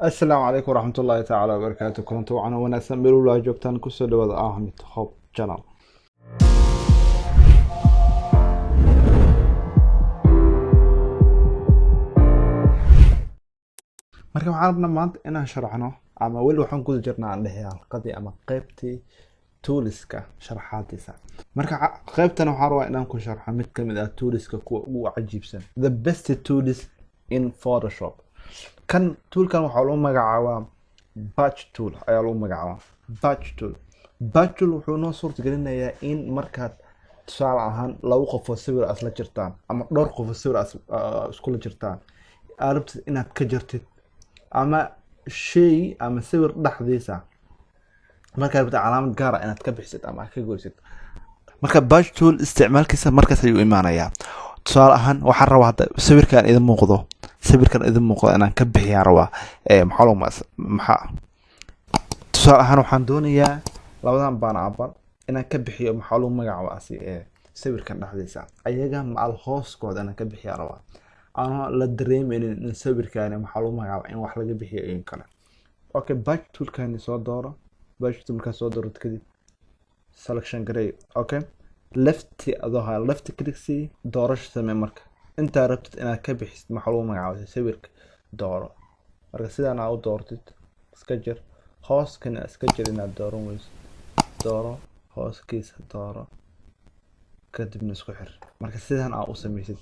Asalaamu calaykum waraxmatullaahi tacaala wabarakaatu. Kulanti wacan oo wanaagsan meel walba aad joogtaan, kusoo dhawaada Ahmed Hope Channel. Marka waxaan rabnaa maanta inaan sharxno, ama weli waxaan guda jirnaa aan dhehe halqadii ama qeybtii toolska sharaxaadiisa. Marka qeybtan waxaan rabaa inaan ku sharxo mid kamid ah toolska kuwa ugu cajiibsan, the best tools in Photoshop. Kan toolkan waxaa lagu magacaabaa patch tool ayaa lagu magacaabaa, patch tool. Patch tool wuxuu noo suurtagelinayaa in markaad tusaale ahaan laba qof oo sawir aad isla jirtaan ama dhowr qof oo sawir iskula jirtaan, aad rabtid inaad ka jartid ama shay ama sawir dhexdiisa, markaad rabtid calaamad gaar ah inaad ka bixisid ama aad ka goysid. Marka patch tool isticmaalkiisa markaas ayuu imaanayaa. Tusaale ahaan waxaan rabaa hadda sawirkan idin muuqdo, sawirkan idin muuqdo inaan ka bixiyaan rabaa. Maxaa lagu maxaa tusaale ahaan waxaan doonayaa labadan baan inaan ka bixiyo, maxaa lagu magacaabaa, sawirkan dhexdiisa ayaga macal hooskooda inaan ka bixiyaa rabaa, anoo la dareemeynin in sawirkani, maxaa lagu magacaabaa, in wax laga bixiyo in kale. Okay, patch toolkani soo dooro. Patch tool markaa soo doorato kadib, selection garey. Okay, left adoo haya left click sii, doorasho samee. Marka intaa rabtid inaad ka bixisid, maxaa lagu magacaabaa, sawirka dooro. Marka sidaan aa u doortid, iska jir hooskana, iska jir inaad dooran weyso. Dooro hooskiisa, dooro, kadibna isku xir. Marka sidaan aa u sameysid,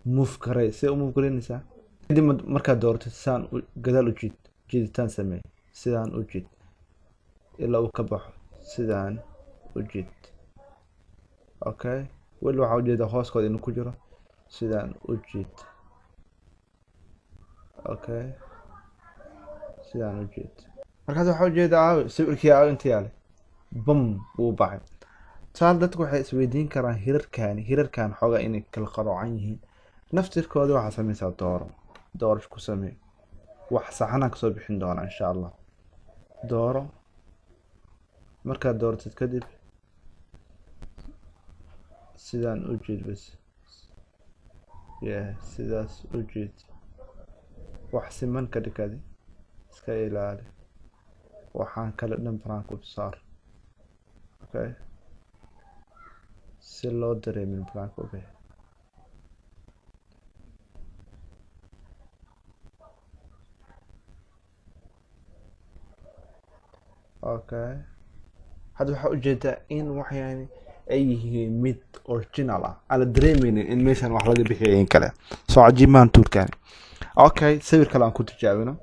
move garey. See u move gareynaysaa? Kadib markaad dooratid, sidaan gadaal u jiid, jiiditaan samee, sidaan u jiid ilaa uu ka baxo, sidaan u jiid. Okay, weli waxaa ujeedaa hooskooda inuu ku jiro. Sidaan u jiid. Okay, sidaan u jiid. Markaas waxaa ujeedaa aawe sawirkii, aawe inta yaale, bam, wuu baxay. Tusaale dadku waxay isweydiin karaan hirarkaani, hirarkan xoogaa inay kala qaroocan yihiin naftirkooda. Waxaa sameysaa dooro, doorasho ku samee. Wax saxanaan kasoo bixin doona insha Allah. Dooro. Markaad dooratid kadib, sidaan u jiid bas. Yeah, sidaas u jiid. Wax siman ka dhigadi, iska ilaali waxaan kale dhan, banaanka u saar. Okay, si loo dareemin banaanka u bixi. Okay, hadda waxaa ujeedaa in waxyaani ay yihiin mid original ah, aan la dareemeynin in meeshan wax laga bixiyo in kale. Soo cajiib maahan toolkani? Okay, sawir kale aan ku tijaabino,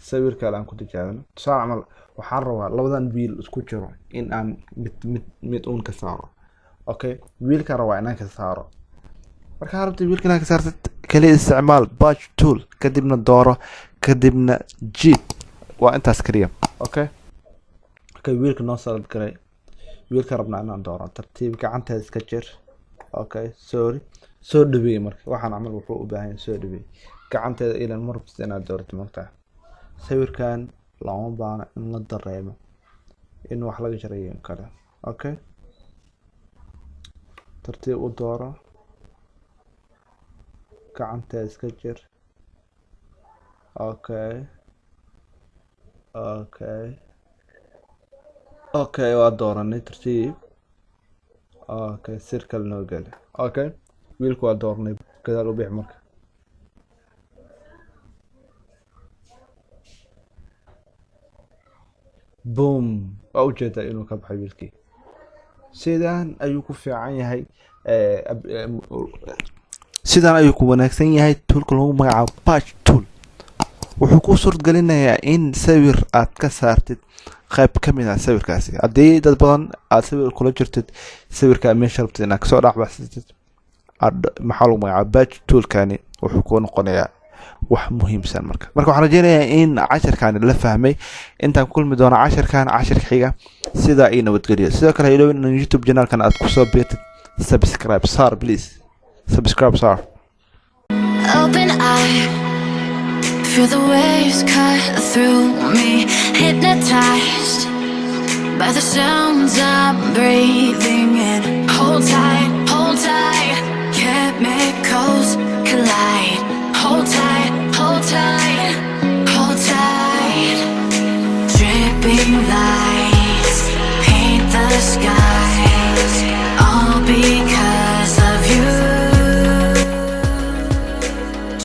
sawir kale aan ku tijaabino. Tusaale camal waxaan rabaa labadan wiil isku jiro in aan mid uun ka saaro. Okay, wiilkaan rabaa inaan ka saaro. Markaa rabtid wiilka inaad ka saartid, kaliya isticmaal patch tool, kadibna dooro, kadibna jiid. Waa intaas kaliya. Okay, wiilka noo select garay. Wiilka rabnaa inaan dooro. Tartiib, gacanteeda iska jir. Okay, sorry, soo dhaweey. Marka waxaan camal wuxuu u baahan yahay soo dhaweey gacanteeda ilan mar rabtid inaad doorato. Markaa sawirkan looma baahno in la dareemo in wax laga jarayo in kale. Okay, tartiib u dooro, gacanteeda iska jir. Okay, waa dooranay. Tartiib. Okay, circle noo geli. Okay, wiilku waa dooranay, gadaal u bixi. Marka boom, waa ujeedaa inuu ka baxay wiilkii. Sidaan ayuu ku fiican yahay, sidaan ayuu ku wanaagsan yahay toolka lagu magacaabo patch tool. Wuxuu kuu suurtagelinayaa in sawir aad ka saartid qayb ka mid ah sawirkaasi. Haddii dad badan aad sawir kula jirtid, sawirka meesha rabtid inaad kasoo dhexbaxsatid, aad, maxaa lagu magacaaba, patch toolkani wuxuu kuu noqonayaa wax muhiimsan. Marka waxaan rajeynayaa in casharkani la fahmay. Intaan ku kulmi doono casharkan cashirka xiga, sidaa io nabadgeliyo. Sidoo kale ha iloobin in YouTube channelkan aad kusoo biirtid. Subscribe saar, please, subscribe saar. Open eye, feel the waves cut through me. Hypnotized by the sounds I'm breathing in. Hold tight, chemicals collide. Hold tight, hold tight, hold dripping lights.